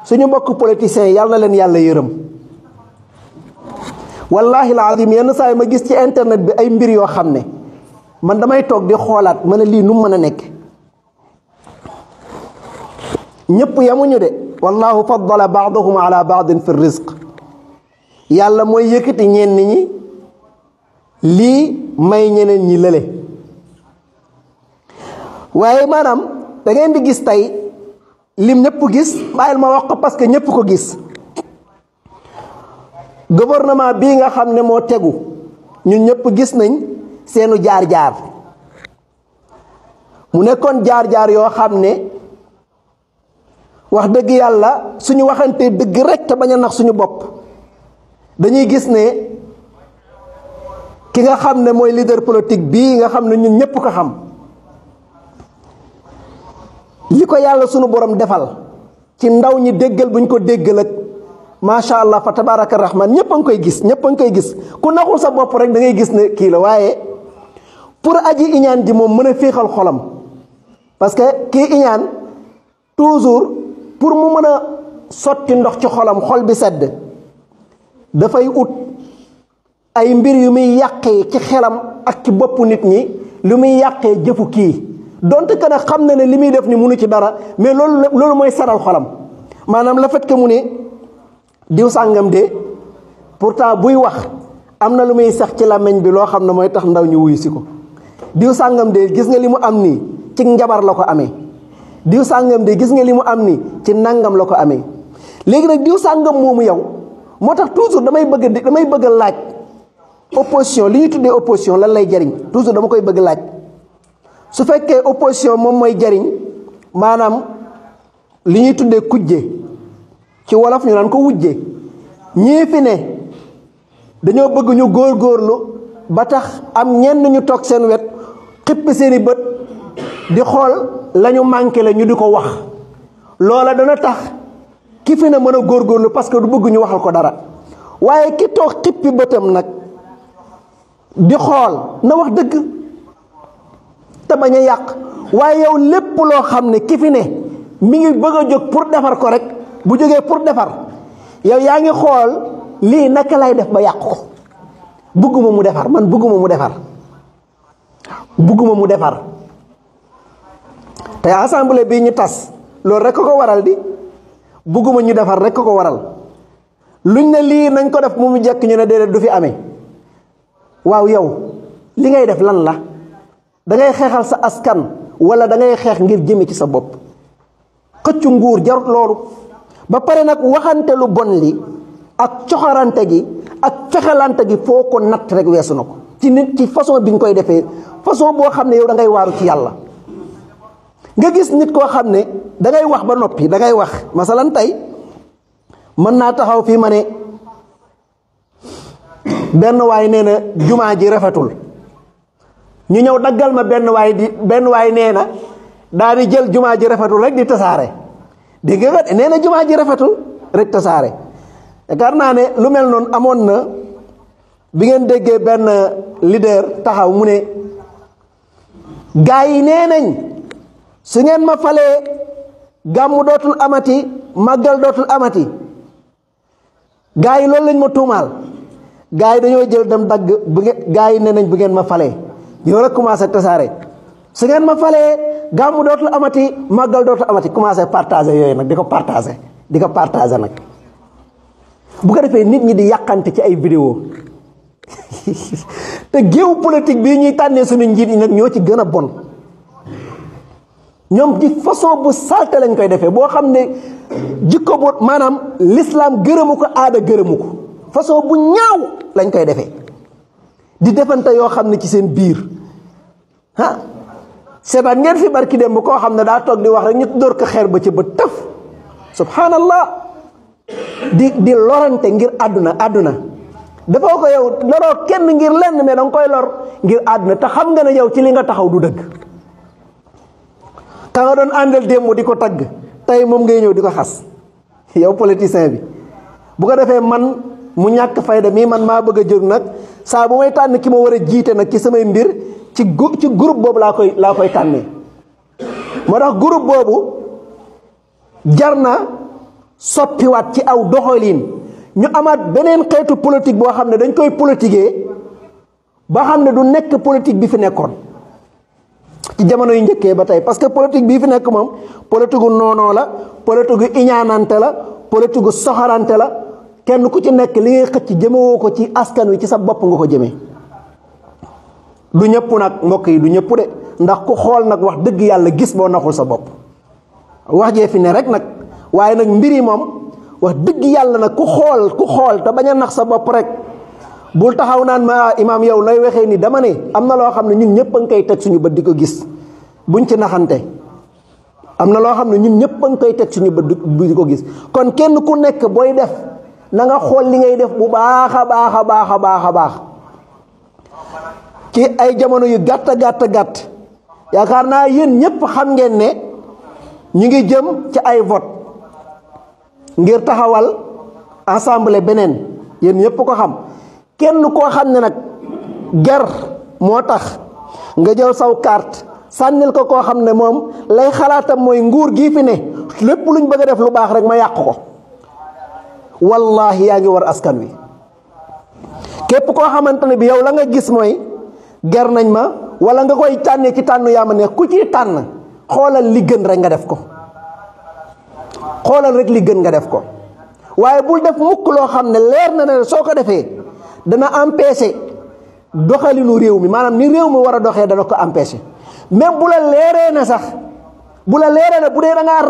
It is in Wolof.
suñu mbokk politiciens yàlla na leen yàlla yërëm. wallahi alazim yenn saa yi ma gis ci internet bi ay mbir yoo xam ne man damay toog di xoolaat ma ne lii nu mu mën a nekk. ñëpp yamuñu de wallahu faddala baadahum ala baadin fi rizq. yàlla mooy yëkkati ñenn ñi lii may ñeneen ñi lële. waaye maanaam da ngeen di gis tey lim ñëpp gis bàyyil ma wax ko parce que ñëpp ko gis. gouvernement bii nga xam ne moo tegu ñun ñëpp gis nañ seenu jaar-jaar mu nekkoon jaar-jaar yoo xam ne wax dëgg yàlla suñu waxante dëgg rek te bañ a nax suñu bopp dañuy gis ne ki nga xam ne mooy leader politique bii nga xam ne ñun ñëpp ko xam li ko yàlla suñu borom defal ci ndaw ñi déggal buñ ko déggal ak macha allah fa tabaraka rahman ñëpp a ngi koy gis ñëpp a ngi koy gis ku naxul sa bopp rek da ngay gis ne kii la. waaye pour aji iñaan ji moom mën a féexal xolam parce que kii iñaan toujours pour mu mën a sotti ndox ci xolam xol bi sedd dafay ut ay mbir yu muy yàqee ci xelam ak ci boppu nit ñi lu muy yàqee jëfu kii donte que nag xam na ne li muy def ni munu ci dara mais loolu mooy seral xolam. maanaam le fait que mu ne diw sàngam de pourtant buy wax am na lu muy sax ci làmmiñ bi loo xam ne mooy tax ndaw ñu wuyu si ko. diw sàngam de gis nga li mu am nii ci njabar la ko amee. diw sàngam de gis nga li mu am nii ci nangam la ko amee. léegi nag diw sàngam moomu yow moo tax toujours damay bëgg a laaj opposition li ñuy tuddee opposition lan lay jariñ toujours dama koy bëgg laaj. su fekkee opposition moom mooy jariñ maanaam li ñuy tuddee kujje ci wolof ñu naan ko wujje ñii fi ne dañoo bëgg ñu góorgóorlu ba tax am ñenn ñu toog seen wet xippi seeni bët di xool la ñu manqué la ñu di ko wax. loola dana tax ki fi ne mën a góorgóorlu parce que du bëgg ñu waxal ko dara. waaye ki toog xippi bëtam nag di xool na wax dëgg te bañ a yàq. waaye yow lépp loo xam ne ki fi ne mi ngi bëgg a jóg pour defar ko rek bu jógee pour defar yow yaa ngi xool lii naka lay def ba yàq ko. bugguma mu defar man bugguma mu defar bugguma mu defar te assemblée bii ñu tas loolu rek ko waral di bugguma ñu defar rek ko waral. luñ ne lii nañ ko def mu jekk ñu ne déedéet du fi amee. waaw yow li ngay def lan la da ngay xeexal sa askan wala da ngay xeex ngir jëme ci sa bopp. xëccu nguur jarut loolu. ba pare nag waxante lu bon li ak coxarante gi ak fexelante gi foo ko natt rek weesu na ko ci nit ci façon bi nga koy defee façon boo xam ne yow da ngay waaru ci yàlla. nga gis nit koo xam ne da ngay wax ba noppi da ngay wax masalan tey mën naa taxaw fii ma ne benn waay nee na jumaa ji rafetul ñu ñëw daggal ma benn waay nee na daal di jël jumaa ji rafetul rek di tasaare. dégg nga nee na jumaa ji rafetul rek tasaare. yaakaar naa ne lu mel noonu amoon na bi ngeen déggee benn leader taxaw mu ne gaa yi nee nañ su ngeen ma falee gàmmu dootul amati màggal dootul amati. gaa yi loolu lañ ma tuumaal. gaa yi dañoo jël dem dagg gaa yi nee nañ bu ngeen ma falee ñoo rek commencé tasaare. su ngeen ma falee gàmmu dootul amati màggal dootul amati commencé partager yooyu nag di ko partager nag. bu ko defee nit ñi di yàqante ci ay vidéo te géew politique bii ñuy tànnee suñu njiit yi nag ñoo ci gën a bon. ñoom ci façon bu salte lañ koy defee boo xam ne jikko bu maanaam l'islam gërëmu ko aada gërëmu ko façon bu ñaaw lañ koy defee di defante yoo xam ne ci seen biir ah seetaan ngeen fi barki dem bu koo xam ne daa toog di wax rek ñu dóor ko xeer ba ci ba tëf subhanallah di lorante ngir àdduna dafa ko yow loroo kenn ngir lenn mais danga koy lor ngir àdduna te xam nga ne yow ci li nga taxaw du dëgg. ka nga doon àndal démb di ko tagg tey moom ngay ñëw di ko xas yow politicien bi. bu ko defee man mu ñàkk fayda mii man maa bëgg a jóg nag saa bu may tànn ki ma war a jiite nag ci samay mbir ci groupe boobu laa koy tànnee. moo tax groupe boobu jar na soppiwaat ci aw doxalin ñu amaat beneen xeetu politique boo xam ne dañ koy politiquer ba xam ne du nekk politique bi fi nekkoon ci jamono yu njëkkee ba tey parce que politique bii fi nekk moom politique gu noonoo la politique gu iñaanante la politique gu soxorante la kenn ku ci nekk li ngay xëcc jëmewoo ko ci askan wi ci sa bopp nga ko jëmee du ñëpp nag mbokk yi du ñëpp de ndax ku xool nag wax dëgg yàlla gis boo naxul sa bopp wax jee fi ne rek nag waaye nag mbir yi moom wax dëgg yàlla nag ku xool te bañ a nax sa bopp rek bul taxaw naan ma imaam yow lay waxee ni dama ne am na loo xam ne ñun ñëpp a ngi koy teg suñu bët di ko gis buñ ci naxante am na loo xam ne ñun ñëpp a ngi koy teg suñu bët di ko gis kon kenn ku nekk booy def na nga xool li ngay def bu baax a baax a baax a baax a baax ci ay jamono yu gàtt yaakaar naa yéen ñëpp xam ngeen ne ñu ngi jëm ci ay vote ngir taxawal assemblée beneen yéen ñëpp ko xam kenn koo xam ne nag ger moo tax nga jël saw carte sànnil ko koo xam ne moom lay xalaatam mooy nguur gii fi ne lépp luñ bëgg a def lu baax rek ma yàq ko wallahi yaa ngi war askan wi képp koo xamante ne bi yow la nga gis mooy ger nañ ma wala nga koy tànnee ci tànn yaa ma neex ku ci tànn xoolal li gën rek nga def ko xoolal rek li gën nga def ko waaye bul def mukk loo xam ne leer na ne soo ko defee dana empêcher doxalinu réew mi maanaam ni réew mi war a doxee dana ko empêcher même bu la leeree na sax bu la leeree na bu dee da ngaa